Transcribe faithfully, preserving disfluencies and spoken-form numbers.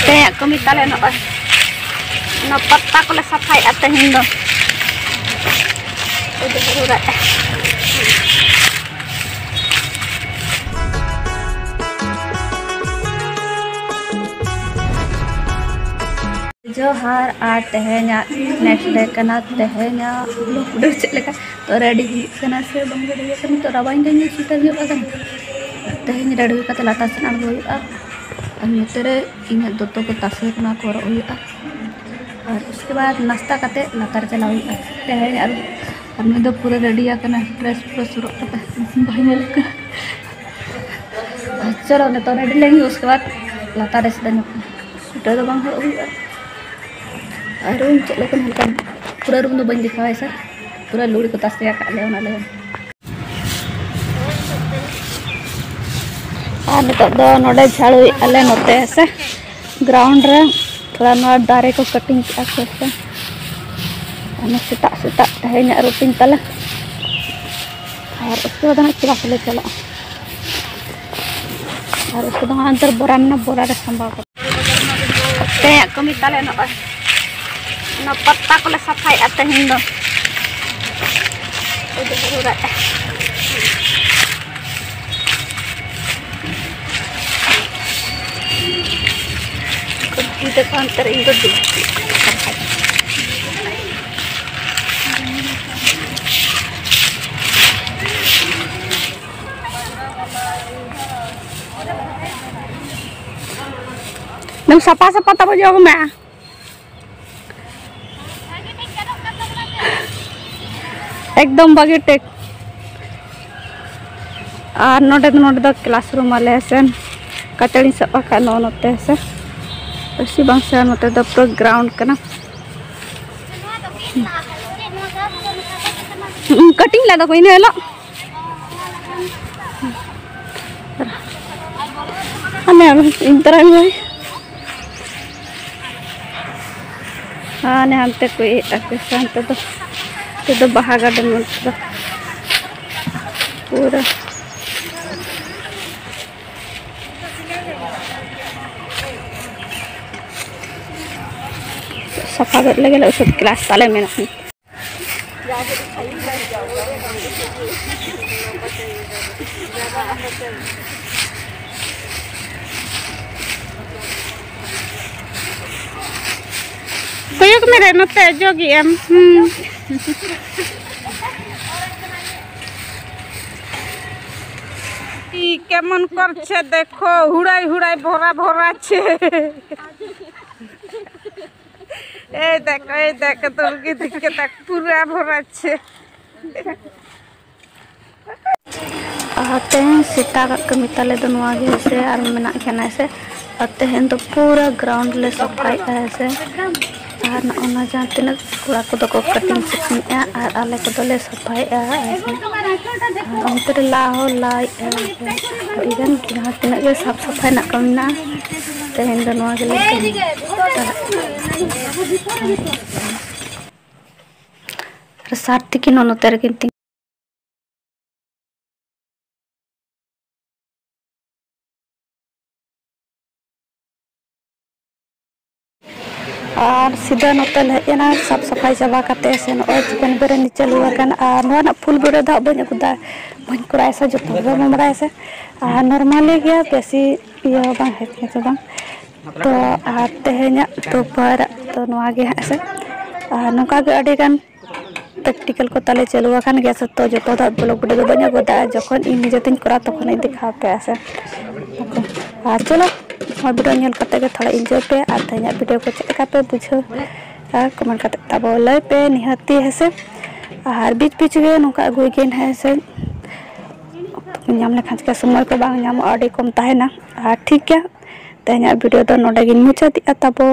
ᱛᱮᱦᱮᱧᱟᱜ ᱠᱟᱹᱢᱤ ᱛᱟᱞᱮ ᱱᱚᱜᱼᱚᱭ, ᱚᱱᱟ ᱯᱟᱛᱟ ᱠᱚᱞᱮ ᱥᱟᱯᱷᱟᱭᱮᱫᱼᱟ ᱛᱮᱦᱮᱧ ᱫᱚ᱾ ᱟᱹᱰᱤ ᱡᱟᱹᱨᱩᱲᱟᱜ᱾ ᱡᱚᱦᱟᱨ, ᱟᱨ ᱛᱮᱦᱮᱧᱟᱜ next day ᱠᱟᱱᱟ᱾ ᱛᱮᱦᱮᱧᱟᱜ vlog ᱫᱚ ᱪᱮᱫ ᱞᱮᱠᱟ ᱛᱚ ready ᱦᱩᱭᱩᱜ ᱠᱟᱱᱟ ᱥᱮ ᱵᱟᱝ ready ᱦᱩᱭᱩᱜ ᱠᱟᱱᱟ, ᱛᱚ ᱨᱟᱵᱟᱝ ᱫᱤᱱ ᱜᱮ ᱥᱩᱭᱴᱟᱨ ᱦᱩᱭᱩᱜ ᱠᱟᱱᱟ᱾ ᱛᱮᱦᱮᱧ ready ᱦᱩᱭ ᱠᱟᱛᱮ ᱞᱟᱛᱟᱨ ᱥᱮᱫ ᱟᱬᱜᱚ ᱦᱩᱭᱩᱜᱼᱟ᱾ ᱟᱨ ᱱᱚᱛᱮ ᱨᱮ ᱤᱧᱟᱹᱜ ᱫᱚᱛᱚ ᱠᱚ ᱛᱟᱥᱮ ᱠᱟᱱᱟ, ᱠᱚ ᱦᱚᱨᱚᱜ ᱦᱩᱭᱩᱜᱼᱟ᱾ ᱟᱨ ᱩᱥᱠᱮ ᱵᱟᱫ ᱱᱟᱥᱛᱟ ᱠᱟᱛᱮ ᱞᱟᱛᱟᱨ ᱪᱟᱞᱟᱣ ᱦᱩᱭᱩᱜᱼᱟ᱾ ᱛᱮᱦᱮᱧ ᱟᱨ, ᱟᱨ ᱱᱩᱭ ᱫᱚ ᱯᱩᱨᱟᱹ ready ᱟᱠᱟᱱᱟ, dress ᱯᱩᱨᱟᱹ ᱥᱩᱨᱚᱜ ᱠᱟᱛᱮ ᱵᱟᱭ ᱧᱮᱞᱚᱜ ᱠᱟᱱᱟ᱾ ᱟᱨ ᱪᱚᱞᱚ ᱱᱤᱛᱚᱜ ready ᱞᱮᱱ ᱜᱮ, ᱩᱥᱠᱮ ᱵᱟᱫ ᱞᱟᱛᱟᱨ ᱨᱮ ᱥᱤᱫᱷᱟᱹ ᱧᱚᱜ ᱥᱩᱭᱴᱟᱨ ᱫᱚ ᱵᱟᱝ ᱦᱚᱨᱚᱜ ᱦᱩᱭᱩᱜᱼᱟ᱾ ᱟᱨ room ᱪᱮᱫ ᱞᱮᱠᱟ ᱦᱟᱞᱠᱟ ᱯᱩᱨᱟᱹ room ᱫᱚ ᱵᱟᱹᱧ ᱫᱮᱠᱷᱟᱣᱟ ᱥᱮ, ᱯᱩᱨᱟᱹ ᱞᱩᱜᱽᱲᱤ ᱠᱚ ᱛᱟᱥᱮ ᱟᱠᱟᱫ ᱞᱮᱭᱟ ᱚᱱᱟ ᱞᱟᱹᱜᱤᱫ᱾ ᱟᱨ ᱱᱤᱛᱚᱜ ᱫᱚ ᱱᱚᱰᱮ ᱡᱷᱟᱲᱩᱭᱮᱫᱼᱟ ᱞᱮ ᱱᱚᱛᱮ ᱥᱮ ground ᱨᱮ, ᱛᱷᱚᱲᱟ ᱱᱚᱣᱟ ᱫᱟᱨᱮ ᱠᱚ cutting ᱠᱮᱫᱼᱟ ᱠᱚ ᱥᱮ᱾ ᱚᱱᱟ ᱥᱮᱛᱟᱜ ᱥᱮᱛᱟᱜ ᱛᱮᱦᱮᱧᱟᱜ routine ᱛᱟᱞᱮ᱾ ᱟᱨ ᱩᱥᱠᱮ ᱵᱟᱫ ᱦᱟᱸᱜ class ᱞᱮ ᱪᱟᱞᱟᱜᱼᱟ᱾ ᱟᱨ ᱩᱥᱠᱮ ᱫᱚ ᱦᱟᱸᱜ ᱚᱱᱛᱮ ᱨᱮ ᱵᱚᱨᱟ ᱢᱮᱱᱟᱜᱼᱟ, ᱵᱚᱨᱟ ᱨᱮ ᱥᱟᱢᱵᱟᱣ ᱠᱟᱛᱮ᱾ ᱛᱮᱦᱮᱧᱟᱜ ᱠᱟᱹᱢᱤ ᱛᱟᱞᱮ ᱱᱚᱜᱼᱚᱭ, ᱚᱱᱟ ᱯᱟᱛᱟ ᱠᱚᱞᱮ ᱥᱟᱯᱷᱟᱭᱮᱫᱼᱟ ᱛᱮᱦᱮᱧ ᱫᱚ᱾ ᱟᱹᱰᱤ ᱡᱟᱹᱨᱩᱲᱟᱜ᱾ ᱠᱚᱯᱤ ᱛᱟᱠᱚ ᱦᱟᱱᱛᱮ ᱨᱮ, ᱤᱧ ᱫᱚ ᱫᱩᱲᱩᱵ᱾ ᱮᱠᱫᱚᱢ ᱥᱟᱯᱷᱟ ᱥᱟᱯᱷᱟ ᱛᱟᱵᱚ ᱡᱚᱜᱽ ᱢᱮ᱾ ᱮᱠᱫᱚᱢ ᱵᱷᱟᱜᱮ ᱴᱷᱤᱠ᱾ ᱟᱨ ᱱᱚᱰᱮ ᱫᱚ, ᱱᱚᱰᱮ ᱫᱚ classroom ᱟᱞᱮ ᱥᱮᱱ᱾ ᱠᱟᱪᱟᱲᱤᱧ ᱥᱟᱵ ᱟᱠᱟᱫ ᱱᱚᱜᱼᱚ ᱱᱚᱛᱮ ᱦᱮᱸᱥᱮ᱾ ᱵᱮᱥᱤ ᱵᱟᱝ ᱥᱮ, ᱱᱚᱛᱮ ᱫᱚ ᱯᱩᱨᱟᱹ ground ᱠᱟᱱᱟ᱾ ᱦᱩᱸ, cutting ᱞᱮᱫᱟ ᱠᱚ ᱤᱱᱟᱹ ᱦᱤᱞᱳᱜ᱾ ᱦᱟᱱᱮ ᱤᱧ ᱛᱟᱨᱟ ᱢᱮ᱾ ᱦᱟᱱᱮ ᱦᱟᱱᱛᱮ ᱠᱚ ᱤᱭᱟᱹᱜ ᱛᱟᱠᱚ ᱥᱮ, ᱦᱟᱱᱛᱮ ᱫᱚ, ᱦᱟᱱᱛᱮ ᱫᱚ ᱵᱟᱦᱟ garden ᱢᱮᱱᱛᱮ ᱫᱚ ᱯᱩᱨᱟᱹ᱾ ᱥᱟᱯᱷᱟ ᱜᱚᱫ ᱞᱮᱜᱮ ᱞᱮ, ᱩᱥᱟᱹᱫ ᱠᱞᱟᱥ ᱛᱟᱞᱮ ᱢᱮᱱᱟᱜᱼᱟ᱾ ᱠᱚᱭᱚᱜ ᱢᱮ ᱨᱮ, ᱱᱚᱛᱮ ᱡᱚᱜᱮᱜ ᱟᱢ᱾ ᱦᱩᱸ᱾ ই কেমন করছে দেখো, হুড়াই হুড়াই ভরা ভরা আছে। এই দেখো, এই দেখো, তোর কি দিকে দেখ, পুরা ভরাচ্ছে। ᱟᱨ ᱛᱮᱦᱮᱧ ᱥᱮᱛᱟᱜᱟᱜ ᱠᱟᱹᱢᱤ ᱛᱟᱞᱮ ᱫᱚ ᱱᱚᱣᱟ ᱜᱮ ᱦᱮᱸ ᱥᱮ, ᱟᱨ ᱢᱮᱱᱟᱜ ᱜᱮᱭᱟ ᱦᱮᱸ ᱥᱮ᱾ ᱟᱨ ᱛᱮᱦᱮᱧ ᱫᱚ ᱯᱩᱨᱟᱹ ground ᱞᱮ ᱥᱟᱯᱷᱟᱭᱮᱫᱼᱟ ᱦᱮᱸ ᱥᱮ᱾ ᱟᱨ ᱱᱚᱜᱼᱚ ᱱᱟ ᱡᱟᱦᱟᱸ ᱛᱤᱱᱟᱹᱜ ᱠᱚᱲᱟ ᱠᱚᱫᱚ ᱠᱚ cutting ᱥᱤᱴᱤᱝᱮᱫᱼᱟ ᱟᱨ ᱟᱞᱮ ᱠᱚᱫᱚ ᱞᱮ ᱥᱟᱯᱷᱟᱭᱮᱫᱼᱟ ᱦᱮᱸ ᱥᱮ᱾ ᱟᱨ ᱚᱱᱛᱮ ᱨᱮ ᱞᱟ ᱦᱚᱸ ᱞᱟᱭᱮᱫᱼᱟ ᱦᱮᱸ ᱥᱮ᱾ ᱟᱹᱰᱤᱜᱟᱱ ᱡᱟᱦᱟᱸ ᱛᱤᱱᱟᱹᱜ ᱜᱮ ᱥᱟᱯ ᱥᱟᱯᱷᱟᱭ ᱨᱮᱱᱟᱜ ᱠᱟᱹᱢᱤ ᱢᱮᱱᱟᱜᱼᱟ, ᱛᱮᱦᱮᱧ ᱫᱚ ᱱᱚᱣᱟ ᱜᱮᱞᱮ ᱠᱟᱹᱢᱤᱭᱟ᱾ ᱟᱨ ᱥᱟᱨ ᱛᱤᱠᱤᱱ ᱦᱚᱸ ᱱᱚᱛᱮ ᱨᱮᱠᱤᱱ ᱛᱤᱸᱜᱩ᱾ ᱟᱨ ᱥᱤᱫᱷᱟᱹ ᱱᱚᱛᱮ ᱞᱮ ᱦᱮᱡ ᱮᱱᱟ, ᱥᱟᱯ ᱥᱟᱯᱷᱟᱭ ᱪᱟᱵᱟ ᱠᱟᱛᱮ ᱥᱮ ᱱᱚᱜᱼᱚᱭ chicken ᱵᱤᱨᱭᱟᱱᱤ ᱪᱟᱹᱞᱩ ᱟᱠᱟᱱ᱾ ᱟᱨ ᱱᱚᱣᱟ ᱨᱮᱱᱟᱜ full video ᱫᱚ ᱦᱟᱸᱜ ᱵᱟᱹᱧ ᱟᱹᱜᱩ ᱫᱟ, ᱵᱟᱹᱧ ᱠᱚᱨᱟᱣᱟ ᱥᱮ, ᱡᱚᱛᱚ ᱦᱚᱲ ᱵᱚᱱ ᱵᱟᱲᱟᱭᱟ ᱥᱮ᱾ ᱟᱨ normally ᱜᱮᱭᱟ, ᱵᱮᱥᱤ ᱤᱭᱟᱹ ᱦᱚᱸ ᱵᱟᱝ, ᱦᱮᱡ ᱦᱚᱸ ᱵᱟᱝ᱾ ᱛᱚ ᱟᱨ ᱛᱮᱦᱮᱧᱟᱜ ᱫᱩᱯᱦᱟᱨᱟᱜ ᱫᱚ ᱱᱚᱣᱟ ᱜᱮ ᱦᱟᱸᱜ ᱥᱮ᱾ ᱟᱨ ᱱᱚᱝᱠᱟ ᱜᱮ ᱟᱹᱰᱤ ᱜᱟᱱ practical ᱠᱚ ᱛᱟᱞᱮ ᱪᱟᱹᱞᱩ ᱟᱠᱟᱱ ᱜᱮᱭᱟ ᱥᱮ, ᱛᱚ ᱡᱚᱛᱚ ᱫᱚ vlog video ᱫᱚ ᱵᱟᱹᱧ ᱟᱹᱜᱩ ᱫᱟ, ᱡᱚᱠᱷᱚᱱ ᱤᱧ ᱱᱤᱡᱮ ᱛᱤᱧ ᱠᱚᱨᱟᱣᱟ ᱛᱚᱠᱷᱚᱱ ᱤᱧ ᱫᱮᱠᱷᱟᱣ ᱟᱯᱮᱭᱟ ᱥᱮ᱾ ᱟᱨ ᱪᱚᱞᱚ, ᱱᱚᱣᱟ video ᱧᱮᱞ ᱠᱟᱛᱮ ᱜᱮ ᱛᱷᱚᱲᱟ enjoy ᱯᱮ, ᱟᱨ ᱛᱮᱦᱮᱧᱟᱜ video ᱠᱚ ᱪᱮᱫ ᱞᱮᱠᱟ ᱯᱮ ᱵᱩᱡᱷᱟᱹᱣ, ᱟᱨ comment ᱠᱟᱛᱮ ᱛᱟᱵᱚ ᱞᱟᱹᱭ ᱯᱮ ᱱᱤᱦᱟᱹᱛᱤ ᱦᱮᱸ ᱥᱮ᱾ ᱟᱨ ᱵᱤᱪ ᱵᱤᱪ ᱜᱮ ᱱᱚᱝᱠᱟ ᱟᱹᱜᱩᱭ ᱜᱮ ᱦᱮᱸ ᱥᱮ, ᱧᱟᱢ ᱞᱮᱠᱷᱟᱱ ᱪᱤᱠᱟ, ᱥᱚᱢᱚᱭ ᱠᱚ ᱵᱟᱝ ᱧᱟᱢᱚᱜᱼᱟ, ᱟᱹᱰᱤ ᱠᱚᱢ ᱛᱟᱦᱮᱱᱟ᱾ ᱟᱨ ᱴᱷᱤᱠ ᱜᱮᱭᱟ, ᱛᱮᱦᱮᱧᱟᱜ video ᱫᱚ ᱱᱚᱰᱮ ᱜᱤᱧ ᱢᱩᱪᱟᱹᱫᱮᱜᱼᱟ ᱛᱟᱵᱚ᱾